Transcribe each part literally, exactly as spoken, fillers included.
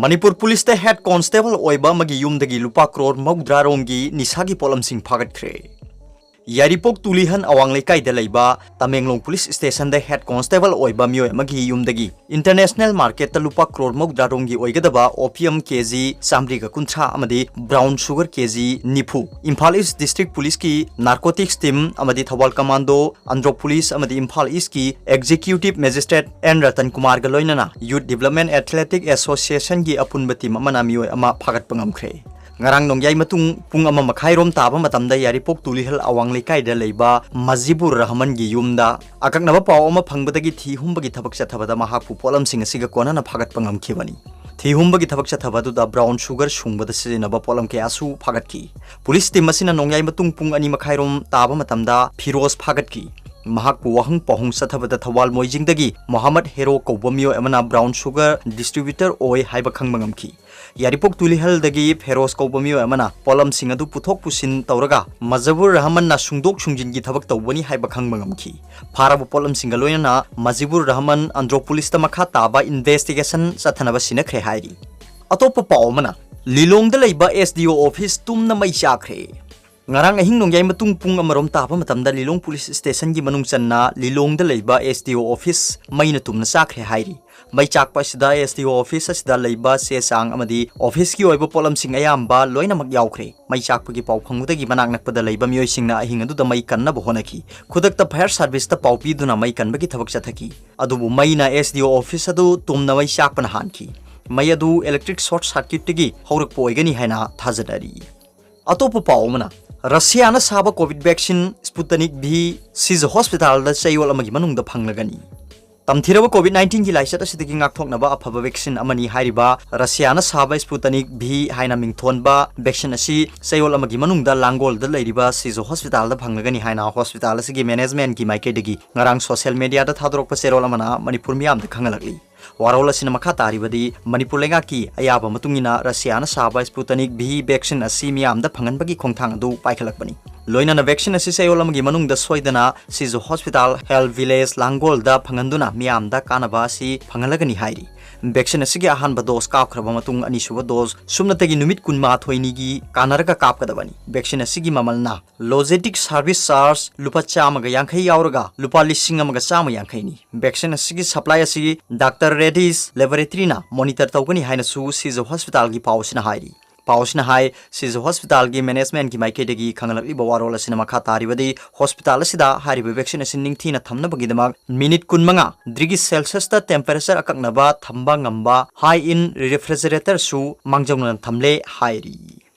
Manipur ꯄꯨꯂꯤꯁꯇ head constable ꯑꯣꯏꯕ ꯑꯃꯒꯤ ꯌꯨꯝꯗꯒꯤ ꯂꯨꯄꯥ ꯀ꯭ꯔꯣꯔ ꯃꯧꯗ꯭ꯔꯥ ꯔꯣꯝꯒꯤ ꯅꯤꯁꯥꯒꯤ ꯄꯣꯠꯂꯝꯁꯤꯡ ꯐꯥꯒꯠꯈ꯭ꯔꯦ꯫ ꯌꯥꯏꯔꯤꯄꯣꯛ ꯇꯨꯂꯤꯍꯟ ꯑꯋꯥꯡ ꯂꯩꯀꯥꯏꯗ ꯂꯩꯕ ꯇꯃꯦꯡꯂꯣꯡ ꯄꯨꯂꯤꯁ ꯁ꯭ꯇꯦꯁꯟꯗ ꯍꯦꯗ ꯀꯣꯟꯁꯇꯦꯕꯜ ꯑꯣꯏꯕ ꯃꯤꯑꯣꯏ ꯑꯃꯒꯤ ꯌꯨꯝꯗꯒꯤ ꯏꯟꯇꯔꯅꯦꯁꯅꯦꯜ ꯃꯥꯔꯀꯦꯠꯇ ꯂꯨꯄꯥ ꯀ꯭ꯔꯣꯔ ꯃꯧꯗ꯭ꯔꯥ ꯔꯣꯝꯒꯤ ꯑꯣꯏꯒꯗꯕ ꯑꯣꯄꯤꯌꯝ ꯀꯦꯖꯤ ꯆꯥꯃꯔꯤꯒ ꯀꯨꯟꯊ꯭ꯔꯥ ꯑꯃꯗꯤ ꯕ꯭ꯔꯥꯎꯟ ꯁꯨꯒꯔ ꯀꯦꯖꯤ ꯅꯤꯐꯨ ꯏꯝꯐꯥꯜ ꯏꯁ ꯗꯤꯁꯇ꯭ꯔꯤꯛ ꯄꯨꯂꯤꯁꯀꯤ ꯅꯥꯔꯀꯣꯇꯤꯛꯁ ꯇꯤꯝ ꯑꯃꯗꯤ ꯊꯧꯕꯥꯜ ꯀꯃꯥꯟꯗꯣ, ꯑꯟꯗ꯭ꯔꯣ ꯄꯨꯂꯤꯁ ꯑꯃꯗꯤ ꯏꯝꯐꯥꯜ ꯏꯁꯀꯤ ꯑꯦꯛꯖꯤꯀ꯭ꯌꯨꯇꯤꯚ ꯃꯦꯖꯤꯁꯇ꯭ꯔꯦꯠ ꯑꯦꯟ ꯔꯇꯟ ꯀꯨꯃꯥꯔꯒ ꯂꯣꯏꯅꯅ ꯌꯨꯠ ꯗꯤꯕꯂꯞꯃꯦꯟ ꯑꯦꯊꯂꯦꯇꯤꯛ ꯑꯦꯁꯣꯁꯤꯌꯦꯁꯟꯒꯤ ꯑꯄꯨꯟꯕ ꯇꯤꯝ ꯑꯃꯅ ꯃꯤꯑꯣꯏ ꯑꯃ ꯐꯥꯒꯠꯄ ꯉꯝꯈ꯭ꯔꯦ꯫ ꯉꯔꯥꯡ ꯅꯣꯡꯌꯥꯏ ꯃꯇꯨꯡ ꯄꯨꯡ ꯑꯃ ꯃꯈꯥꯏꯔꯣꯝ ꯇꯥꯕ ꯃꯇꯝꯗ ꯌꯥꯏꯔꯤꯄꯣꯛ ꯇꯨꯂꯤꯍꯜ ꯑꯋꯥꯡ ꯂꯩꯀꯥꯏꯗ ꯂꯩꯕ ꯃꯖꯤꯕꯨꯔ ꯔꯍꯃꯟꯒꯤ ꯌꯨꯝꯗ ꯑꯀꯛꯅꯕ ꯄꯥꯎ ꯑꯃ ꯐꯪꯕꯗꯒꯤ ꯊꯤ ꯍꯨꯝꯕꯒꯤ ꯊꯕꯛ ꯆꯠꯊꯕꯗ ꯃꯍꯥꯛꯄꯨ ꯄꯣꯠꯂꯝꯁꯤꯡ ꯑꯁꯤꯒ ꯀꯣꯟꯅꯅ ꯐꯥꯒꯠꯄ ꯉꯝꯈꯤꯕꯅꯤ꯫ ꯊꯤ ꯍꯨꯝꯕꯒꯤ ꯊꯕꯛ ꯆꯠꯊꯕ ꯑꯗꯨꯗ ꯕ꯭ꯔꯥꯎꯟ ꯁꯨꯒꯔ ꯁꯨꯡꯕꯗ ꯁꯤꯖꯤꯟꯅꯕ ꯄꯣꯠꯂꯝ ꯀꯌꯥꯁꯨ ꯐꯥꯒꯠꯈꯤ꯫ ꯄꯨꯂꯤꯁ ꯇꯤꯝ ꯑꯁꯤꯅ ꯅꯣꯡꯌꯥꯏ ꯃꯇꯨꯡ ꯄꯨꯡ ꯑꯅꯤ ꯃꯈꯥꯏꯔꯣꯝ ꯇꯥꯕ ꯃꯇꯝꯗ ꯐꯤꯔꯣꯖ ꯐꯥꯒꯠꯈꯤ꯫ ꯃꯍꯥꯛꯄꯨ ꯋꯥꯍꯪ ꯄꯥꯎꯍꯪ ꯆꯠꯊꯕꯗ ꯊꯧꯕꯥꯜ ꯃꯣꯏꯖꯤꯡꯗꯒꯤ ꯃꯣꯍꯥꯃꯗ ꯍꯦꯔꯣ ꯀꯧꯕ ꯃꯤꯑꯣꯏ ꯑꯃꯅ ꯕ꯭ꯔꯥꯎꯟ ꯁꯨꯒꯔ ꯗꯤꯁꯇ꯭ꯔꯤꯕ꯭ꯌꯨꯇꯔ ꯑꯣꯏ ꯍꯥꯏꯕ ꯈꯪꯕ ꯉꯝꯈꯤ꯫ ꯌꯥꯏꯔꯤꯄꯣꯛ ꯇꯨꯂꯤꯍꯜꯗꯒꯤ ꯐꯦꯔꯣꯖ ꯀꯧꯕ ꯃꯤꯑꯣꯏ ꯑꯃꯅ ꯄꯣꯠꯂꯝꯁꯤꯡ ꯑꯗꯨ ꯄꯨꯊꯣꯛ ꯄꯨꯁꯤꯟ ꯇꯧꯔꯒ ꯃꯖꯕꯨꯔ ꯔꯍꯃꯟꯅ ꯁꯨꯡꯗꯣꯛ ꯁꯨꯡꯖꯤꯟꯒꯤ ꯊꯕꯛ ꯇꯧꯕꯅꯤ ꯍꯥꯏꯕ ꯈꯪꯕ ꯉꯝꯈꯤ꯫ ꯐꯥꯔꯕ ꯄꯣꯠꯂꯝꯁꯤꯡꯒ ꯂꯣꯏꯅꯅ ꯃꯖꯤꯕꯨꯔ ꯔꯍꯃꯟ ꯑꯟꯗ꯭ꯔꯣ ꯄꯨꯂꯤꯁꯇ ꯃꯈꯥ ꯇꯥꯕ ꯏꯟꯚꯦꯁꯇꯤꯒꯦꯁꯟ ꯆꯠꯊꯅꯕ ꯁꯤꯟꯅꯈ꯭ꯔꯦ ꯍꯥꯏꯔꯤ꯫ ꯑꯇꯣꯞꯄ ꯄꯥꯎ ꯑꯃꯅ, ꯂꯤꯂꯣꯡꯗ ꯂꯩꯕ ꯑꯦꯁ ꯗꯤ ꯑꯣ ꯑꯣꯐꯤꯁ ꯇꯨꯝꯅ ꯃꯩ ꯆꯥꯛꯈ꯭ꯔꯦ꯫ ꯉꯔꯥꯡ ꯑꯍꯤꯡ ꯅꯣꯡꯌꯥꯏ ꯃꯇꯨꯡ ꯄꯨꯡ ꯑꯃꯔꯣꯝ ꯇꯥꯕ ꯃꯇꯝꯗ ꯂꯤꯂꯣꯡ ꯄꯨꯂꯤꯁ ꯁ꯭ꯇꯦꯁꯟꯒꯤ ꯃꯅꯨꯡ ꯆꯟꯅ ꯂꯤꯂꯣꯡꯗ ꯂꯩꯕ ꯑꯦꯁ ꯗꯤ ꯑꯣ ꯑꯣꯐꯤꯁ ꯃꯩꯅ ꯇꯨꯝꯅ ꯆꯥꯛꯈ꯭ꯔꯦ ꯍꯥꯏꯔꯤ꯫ ꯃꯩ ꯆꯥꯛꯄ ꯑꯁꯤꯗ ꯑꯦꯁ ꯗꯤ ꯑꯣ ꯑꯣꯐꯤꯁ ꯑꯁꯤꯗ ꯂꯩꯕ ꯆꯦ ꯆꯥꯡ ꯑꯃꯗꯤ ꯑꯣꯐꯤꯁꯀꯤ ꯑꯣꯏꯕ ꯄꯣꯠꯂꯝꯁꯤꯡ ꯑꯌꯥꯝꯕ ꯂꯣꯏꯅꯃꯛ ꯌꯥꯎꯈ꯭ꯔꯦ꯫ ꯃꯩ ꯆꯥꯛꯄꯒꯤ ꯄꯥꯎ ꯐꯪꯕꯗꯒꯤ ꯃꯅꯥꯛ ꯅꯛꯄꯗ ꯂꯩꯕ ꯃꯤꯑꯣꯏꯁꯤꯡꯅ ꯑꯍꯤꯡ ꯑꯗꯨꯗ ꯃꯩ ꯀꯟꯅꯕ ꯍꯣꯠꯅꯈꯤ꯫ ꯈꯨꯗꯛꯇ ꯐꯥꯌꯔ ꯁꯥꯔꯚꯤꯁꯇ ꯄꯥꯎ ꯄꯤꯗꯨꯅ ꯃꯩ ꯀꯟꯕꯒꯤ ꯊꯕꯛ ꯆꯠꯊꯈꯤ꯫ ꯑꯗꯨꯕꯨ ꯃꯩꯅ ꯑꯦꯁ ꯗꯤ ꯑꯣ ꯑꯣꯐꯤꯁ ꯑꯗꯨ ꯇꯨꯝꯅ ꯃꯩ ꯆꯥꯛꯄꯅ ꯍꯥꯟꯈꯤ꯫ ꯃꯩ ꯑꯗꯨ ꯏꯂꯦꯛꯇ꯭ꯔꯤꯛ ꯁꯣꯔꯠ ꯁꯥꯔꯀ꯭ꯌꯨꯠꯇꯒꯤ ꯍꯧꯔꯛꯄ ꯑꯣꯏꯒꯅꯤ ꯍꯥꯏꯅ ꯊꯥꯖꯅꯔꯤ꯫ ꯑꯇꯣꯞꯄ ꯄꯥꯎ ꯑꯃꯅ, ꯔꯁꯤꯌꯥꯅ ꯁꯥꯕ ꯀꯣꯚꯤꯗ ꯚꯦꯛꯁꯤꯟ ꯁ꯭ꯄꯨꯇꯅꯤꯛ ꯚꯤ ꯁꯤꯖ ꯍꯣꯁꯄꯤꯇꯥꯜꯗ ꯆꯌꯣꯜ ꯑꯃꯒꯤ ꯃꯅꯨꯡꯗ ꯐꯪꯂꯒꯅꯤ꯫ ꯇꯝꯊꯤꯔꯕ ꯀꯣꯚꯤꯗ ꯅꯥꯏꯟꯇꯤꯟꯒꯤ ꯂꯥꯏꯆꯠ ꯑꯁꯤꯗꯒꯤ ꯉꯥꯛꯊꯣꯛꯅꯕ ꯑꯐꯕ ꯚꯦꯛꯁꯤꯟ ꯑꯃꯅꯤ ꯍꯥꯏꯔꯤꯕ ꯔꯁꯤꯌꯥꯅ ꯁꯥꯕ ꯁ꯭ꯄꯨꯇꯅꯤꯛ ꯚꯤ ꯍꯥꯏꯅ ꯃꯤꯡꯊꯣꯟꯕ ꯚꯦꯛꯁꯤꯟ ꯑꯁꯤ ꯆꯌꯣꯜ ꯑꯃꯒꯤ ꯃꯅꯨꯡꯗ ꯂꯥꯡꯒꯣꯜꯗ ꯂꯩꯔꯤꯕ ꯁꯤꯖ ꯍꯣꯁꯄꯤꯇꯥꯜꯗ ꯐꯪꯂꯒꯅꯤ ꯍꯥꯏꯅ ꯍꯣꯁꯄꯤꯇꯥꯜ ꯑꯁꯤꯒꯤ ꯃꯦꯅꯦꯖꯃꯦꯟꯠꯀꯤ ꯃꯥꯏꯀꯩꯗꯒꯤ ꯉꯔꯥꯡ ꯁꯣꯁꯤꯌꯦꯜ ꯃꯦꯗꯤꯌꯥꯗ ꯊꯥꯗꯣꯔꯛꯄ ꯆꯦꯔꯣꯜ ꯑꯃꯅ ꯃꯅꯤꯄꯨꯔ ꯃꯤꯌꯥꯝꯗ ꯈꯪꯍꯜꯂꯛꯂꯤ꯫ ꯋꯥꯔꯣꯜ ꯑꯁꯤꯅ ꯃꯈꯥ ꯇꯥꯔꯤꯕꯗꯤ, ꯃꯅꯤꯄꯨꯔ ꯂꯩꯉꯥꯛꯀꯤ ꯑꯌꯥꯕ ꯃꯇꯨꯡ ꯏꯟꯅ ꯔꯁꯤꯌꯥꯅ ꯁꯥꯕ Sputnik V vaccine ꯑꯁꯤ ꯃꯤꯌꯥꯝꯗ ꯐꯪꯍꯟꯕꯒꯤ ꯈꯣꯡꯊꯥꯡ ꯑꯗꯨ ꯄꯥꯏꯈꯠꯂꯛꯄꯅꯤ꯫ ꯂꯣꯏꯅꯅ vaccine ꯑꯁꯤ ꯆꯌꯣꯜ ꯑꯃꯒꯤ ꯃꯅꯨꯡꯗ ꯁꯣꯏꯗꯅ ꯁꯤꯖꯨ ꯍꯣꯁꯄꯤꯇꯥꯜ, ꯍꯦꯜꯊ ꯚꯤꯂꯦꯖ, ꯂꯥꯡꯒꯣꯜꯗ ꯐꯪꯍꯟꯗꯨꯅ ꯃꯤꯌꯥꯝꯗ ꯀꯥꯟꯅꯕ ꯑꯁꯤ ꯐꯪꯍꯜꯂꯒꯅꯤ ꯍꯥꯏꯔꯤ꯫ Vaccine ꯑꯁꯤꯒꯤ ꯑꯍꯥꯟꯕ ꯗꯣꯁ ꯀꯥꯞꯈ꯭ꯔꯕ ꯃꯇꯨꯡ, ꯑꯅꯤꯁꯨꯕ ꯗꯣꯁ ꯁꯨꯞꯅꯇꯒꯤ ꯅꯨꯃꯤꯠ ꯀꯨꯟꯃꯥꯊꯣꯏꯅꯤꯒꯤ ꯀꯥꯟꯅꯔꯒ ꯀꯥꯞꯀꯗꯕꯅꯤ꯫ Vaccine ꯑꯁꯤꯒꯤ ꯃꯃꯜꯅ Logistic Service Charge ꯂꯨꯄꯥ ꯆꯥꯝꯃꯒ ꯌꯥꯡꯈꯩ ꯌꯥꯎꯔꯒ ꯂꯨꯄꯥ ꯂꯤꯁꯤꯡ ꯑꯃꯒ ꯆꯥꯝꯃ ꯌꯥꯡꯈꯩꯅꯤ꯫ Vaccine ꯑꯁꯤꯒꯤ supply ꯑꯁꯤ Doctor Reddy's Laboratory ꯅ monitor ꯇꯧꯒꯅꯤ ꯍꯥꯏꯅꯁꯨ ꯁꯤꯖꯨ ꯍꯣꯁꯄꯤꯇꯥꯜꯒꯤ ꯄꯥꯎ ꯑꯁꯤꯅ ꯍꯥꯏꯔꯤ꯫ ꯄꯥꯎ ꯑꯁꯤꯅ ꯍꯥꯏ, ꯁꯤꯖꯨ ꯍꯣꯁꯄꯤꯇꯥꯜꯒꯤ management ꯀꯤ ꯃꯥꯏꯀꯩꯗꯒꯤ ꯈꯪꯍꯜꯂꯛꯂꯤꯕ ꯋꯥꯔꯣꯜ ꯑꯁꯤꯅ ꯃꯈꯥ ꯇꯥꯔꯤꯕꯗꯤ, ꯍꯣꯁꯄꯤꯇꯥꯜ ꯑꯁꯤꯗ ꯍꯥꯏꯔꯤꯕ vaccine ꯑꯁꯤ ꯅꯤꯡꯊꯤꯅ ꯊꯝꯅꯕꯒꯤꯗꯃꯛ minute ꯀꯨꯟꯃꯉꯥ degree Celsius ꯇ temperature ꯑꯀꯛꯅꯕ ꯊꯝꯕ ꯉꯝꯕ high-end refrigerator ꯁꯨ ꯃꯥꯡꯖꯧꯅꯅ ꯊꯝꯂꯦ ꯍꯥꯏꯔꯤ꯫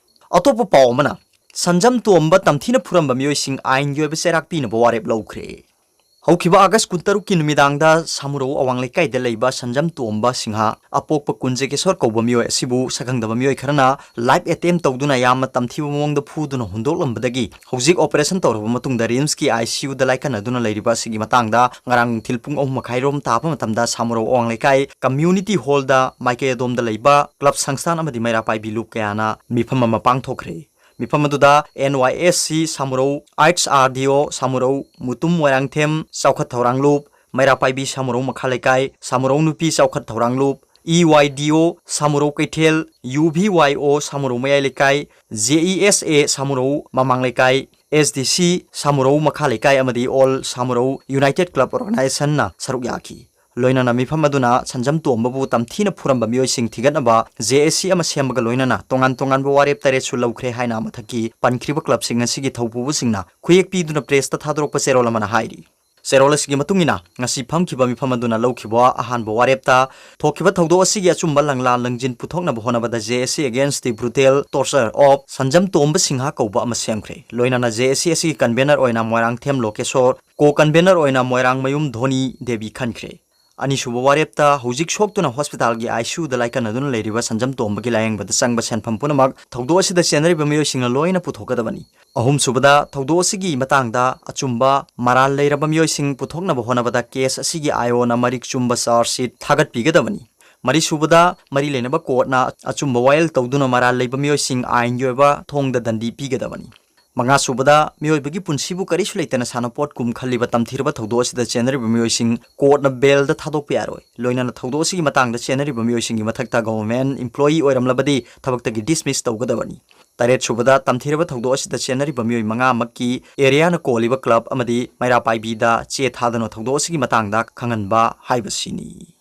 ꯑꯇꯣꯞꯄ ꯄꯥꯎ ꯑꯃꯅ, ꯁꯟꯖꯝ ꯇꯣꯝꯕ ꯇꯝꯊꯤꯅ ꯐꯨꯔꯝꯕ ꯃꯤꯑꯣꯏꯁꯤꯡ ꯑꯥꯏꯟꯒꯤ ꯑꯣꯏꯕ ꯆꯩꯔꯥꯛ ꯄꯤꯅꯕ ꯋꯥꯔꯦꯞ ꯂꯧꯈ꯭ꯔꯦ꯫ ꯍꯧꯈꯤꯕ ꯑꯥꯒꯁ ꯀꯨꯟꯇꯔꯨꯛꯀꯤ ꯅꯨꯃꯤꯗꯥꯡꯗ ꯁꯥꯃꯨꯔꯧ ꯑꯋꯥꯡ ꯂꯩꯀꯥꯏꯗ ꯂꯩꯕ ꯁꯟꯖꯝ ꯇꯣꯝꯕ ꯁꯤꯡꯍ, ꯑꯄꯣꯛꯄ ꯀꯨꯟꯖꯒꯦꯁꯣꯔ ꯀꯧꯕ ꯃꯤꯑꯣꯏ ꯑꯁꯤꯕꯨ ꯁꯛꯈꯪꯗꯕ ꯃꯤꯑꯣꯏ ꯈꯔꯅ rape attempt ꯇꯧꯗꯨꯅ ꯌꯥꯝꯅ ꯇꯝꯊꯤꯕ ꯃꯑꯣꯡꯗ ꯐꯨꯗꯨꯅ ꯍꯨꯟꯗꯣꯛꯂꯝꯕꯗꯒꯤ ꯍꯧꯖꯤꯛ operation ꯇꯧꯔꯕ ꯃꯇꯨꯡꯗ ꯔꯤꯝꯁꯀꯤ ICU ꯗ ꯂꯥꯏꯀꯠꯅꯗꯨꯅ ꯂꯩꯔꯤꯕ ꯑꯁꯤꯒꯤ ꯃꯇꯥꯡꯗ ꯉꯔꯥꯡ ꯅꯨꯡꯊꯤꯜ ꯄꯨꯡ ꯑꯍꯨꯝ ꯃꯈꯥꯏ ꯔꯣꯝ ꯇꯥꯕ ꯃꯇꯝꯗ ꯁꯥꯃꯨꯔꯧ ꯑꯋꯥꯡ ꯂꯩꯀꯥꯏ community hall ꯗ ꯃꯥꯏꯀꯩ ꯑꯗꯣꯝꯗ ꯂꯩꯕ club ꯁꯪꯁꯊꯥꯟ ꯑꯃꯗꯤ ꯃꯩꯔꯥ ꯄꯥꯏꯕꯤ ꯂꯨꯞ ꯀꯌꯥꯅ ꯃꯤꯐꯝ ꯑꯃ ꯄꯥꯡꯊꯣꯛꯈ꯭ꯔꯦ꯫ ꯃꯤꯐꯝ ꯑꯗꯨꯗ NYSC ꯁꯥꯃꯨꯔꯧ, Arts RDO ꯁꯥꯃꯨꯔꯧ, Mutum Moirangthem ꯆꯥꯎꯈꯠ ꯊꯧꯔꯥꯡꯂꯨꯞ, ꯃꯩꯔꯥ ꯄꯥꯏꯕꯤ ꯁꯥꯃꯨꯔꯧ ꯃꯈꯥ ꯂꯩꯀꯥꯏ, ꯁꯥꯃꯨꯔꯧ ꯅꯨꯄꯤ ꯆꯥꯎꯈꯠ ꯊꯧꯔꯥꯡꯂꯨꯞ, EYDO ꯁꯥꯃꯨꯔꯧ ꯀꯩꯊꯦꯜ, UVYO ꯁꯥꯃꯨꯔꯧ ꯃꯌꯥꯏ ꯂꯩꯀꯥꯏ, JESA ꯁꯥꯃꯨꯔꯧ ꯃꯃꯥꯡ ꯂꯩꯀꯥꯏ, SDC ꯁꯥꯃꯨꯔꯧ ꯃꯈꯥ ꯂꯩꯀꯥꯏ ꯑꯃꯗꯤ All ꯁꯥꯃꯨꯔꯧ United Club Organization ꯅ ꯁꯔꯨꯛ ꯌꯥꯈꯤ꯫ ꯂꯣꯏꯅꯅ ꯃꯤꯐꯝ ꯑꯗꯨꯅ ꯁꯟꯖꯝ ꯇꯣꯝꯕꯕꯨ ꯇꯝꯊꯤꯅ ꯐꯨꯔꯝꯕ ꯃꯤꯑꯣꯏꯁꯤꯡ ꯊꯤꯒꯠꯅꯕ JAC ꯑꯃ ꯁꯦꯝꯕꯒ ꯂꯣꯏꯅꯅ ꯇꯣꯉꯥꯟ ꯇꯣꯉꯥꯟꯕ ꯋꯥꯔꯦꯞ ꯇꯔꯦꯠꯁꯨ ꯂꯧꯈ꯭ꯔꯦ ꯍꯥꯏꯅ ꯃꯊꯛꯀꯤ ꯄꯟꯈ꯭ꯔꯤꯕ club ꯁꯤꯡ ꯑꯁꯤꯒꯤ ꯊꯧꯄꯨꯕꯁꯤꯡꯅ ꯈꯨꯌꯦꯛ ꯄꯤꯗꯨꯅ press ꯇ ꯊꯥꯗꯣꯔꯛꯄ ꯆꯦꯔꯣꯜ ꯑꯃꯅ ꯍꯥꯏꯔꯤ꯫ ꯆꯦꯔꯣꯜ ꯑꯁꯤꯒꯤ ꯃꯇꯨꯡ ꯏꯟꯅ, ꯉꯁꯤ ꯐꯝꯈꯤꯕ ꯃꯤꯐꯝ ꯑꯗꯨꯅ ꯂꯧꯈꯤꯕ ꯑꯍꯥꯟꯕ ꯋꯥꯔꯦꯞꯇ, ꯊꯣꯛꯈꯤꯕ ꯊꯧꯗꯣꯛ ꯑꯁꯤꯒꯤ ꯑꯆꯨꯝꯕ ꯂꯪꯂꯥ ꯂꯪꯖꯤꯟ ꯄꯨꯊꯣꯛꯅꯕ ꯍꯣꯠꯅꯕꯗ JAC Against the Brutal Torture of ꯁꯟꯖꯝ ꯇꯣꯝꯕ ꯁꯤꯡꯍ ꯀꯧꯕ ꯑꯃ ꯁꯦꯝꯈ꯭ꯔꯦ꯫ ꯂꯣꯏꯅꯅ JAC ꯑꯁꯤꯒꯤ convener ꯑꯣꯏꯅ ꯃꯣꯏꯔꯥꯡꯊꯦꯝ ꯂꯣꯀꯦꯁꯣꯔ, co-convener ꯑꯣꯏꯅ ꯃꯣꯏꯔꯥꯡꯃꯌꯨꯝ ꯙꯣꯅꯤ ꯗꯦꯕꯤ ꯈꯟꯈ꯭ꯔꯦ꯫ ꯑꯅꯤꯁꯨꯕ ꯋꯥꯔꯦꯞꯇ ꯍꯧꯖꯤꯛ ꯁꯣꯛꯇꯨꯅ ꯍꯣꯁꯄꯤꯇꯥꯜꯒꯤ ICUꯗ ꯂꯥꯏꯀꯠꯅꯗꯨꯅ ꯂꯩꯔꯤꯕ ꯁꯟꯖꯝ ꯇꯣꯝꯕꯒꯤ ꯂꯥꯌꯦꯡꯕꯗ ꯆꯪꯕ ꯁꯦꯟꯐꯝ ꯄꯨꯝꯅꯃꯛ ꯊꯧꯗꯣꯛ ꯑꯁꯤꯗ ꯆꯦꯟꯅꯔꯤꯕ ꯃꯤꯑꯣꯏꯁꯤꯡꯅ ꯂꯣꯏꯅ ꯄꯨꯊꯣꯛꯀꯗꯕꯅꯤ꯫ ꯑꯍꯨꯝꯁꯨꯕꯗ, ꯊꯧꯗꯣꯛ ꯑꯁꯤꯒꯤ ꯃꯇꯥꯡꯗ ꯑꯆꯨꯝꯕ ꯃꯔꯥꯜ ꯂꯩꯔꯕ ꯃꯤꯑꯣꯏꯁꯤꯡ ꯄꯨꯊꯣꯛꯅꯕ ꯍꯣꯠꯅꯕꯗ ꯀꯦꯁ ꯑꯁꯤꯒꯤ ꯑꯥꯏꯑꯣꯅ ꯃꯔꯤꯛ ꯆꯨꯝꯕ ꯆꯥꯔꯖ ꯁꯤꯠ ꯊꯥꯒꯠꯄꯤꯒꯗꯕꯅꯤ꯫ ꯃꯔꯤꯁꯨꯕꯗ, ꯃꯔꯤ ꯂꯩꯅꯕ ꯀꯣꯔꯠꯅ ꯑꯆꯨꯝꯕ ꯋꯥꯌꯦꯜ ꯇꯧꯗꯨꯅ ꯃꯔꯥꯜ ꯂꯩꯕ ꯃꯤꯑꯣꯏꯁꯤꯡ ꯑꯥꯏꯟꯒꯤ ꯑꯣꯏꯕ ꯊꯣꯡꯗ ꯗꯟꯗꯤ ꯄꯤꯒꯗꯕꯅꯤ꯫ ꯃꯉꯥꯁꯨꯕꯗ, ꯃꯤꯑꯣꯏꯕꯒꯤ ꯄꯨꯟꯁꯤꯕꯨ ꯀꯔꯤꯁꯨ ꯂꯩꯇꯅ ꯁꯥꯟꯅꯄꯣꯠ ꯀꯨꯝ ꯈꯜꯂꯤꯕ ꯇꯝꯊꯤꯔꯕ ꯊꯧꯗꯣꯛ ꯑꯁꯤꯗ ꯆꯦꯟꯅꯔꯤꯕ ꯃꯤꯑꯣꯏꯁꯤꯡ ꯀꯣꯔꯠꯅ ꯕꯦꯜꯗ ꯊꯥꯗꯣꯛꯄ ꯌꯥꯔꯣꯏ꯫ ꯂꯣꯏꯅꯅ ꯊꯧꯗꯣꯛ ꯑꯁꯤꯒꯤ ꯃꯇꯥꯡꯗ ꯆꯦꯟꯅꯔꯤꯕ ꯃꯤꯑꯣꯏꯁꯤꯡꯒꯤ ꯃꯊꯛꯇ ꯒꯚꯔꯟꯃꯦꯟꯠ ꯏꯝꯄ꯭ꯂꯣꯌꯤ ꯑꯣꯏꯔꯝꯂꯕꯗꯤ ꯊꯕꯛꯇꯒꯤ ꯗꯤꯁꯃꯤꯁ ꯇꯧꯒꯗꯕꯅꯤ꯫ ꯇꯔꯦꯠꯁꯨꯕꯗ, ꯇꯝꯊꯤꯔꯕ ꯊꯧꯗꯣꯛ ꯑꯁꯤꯗ ꯆꯦꯟꯅꯔꯤꯕ ꯃꯤꯑꯣꯏ ꯃꯉꯥꯃꯛꯀꯤ ꯑꯦꯔꯤꯌꯥꯅ ꯀꯣꯜꯂꯤꯕ ꯀ꯭ꯂꯕ ꯑꯃꯗꯤ ꯃꯩꯔꯥ ꯄꯥꯏꯕꯤꯗ ꯆꯦ ꯊꯥꯗꯨꯅ ꯊꯧꯗꯣꯛ ꯑꯁꯤꯒꯤ ꯃꯇꯥꯡꯗ ꯈꯪꯍꯟꯕ ꯍꯥꯏꯕꯁꯤꯅꯤ꯫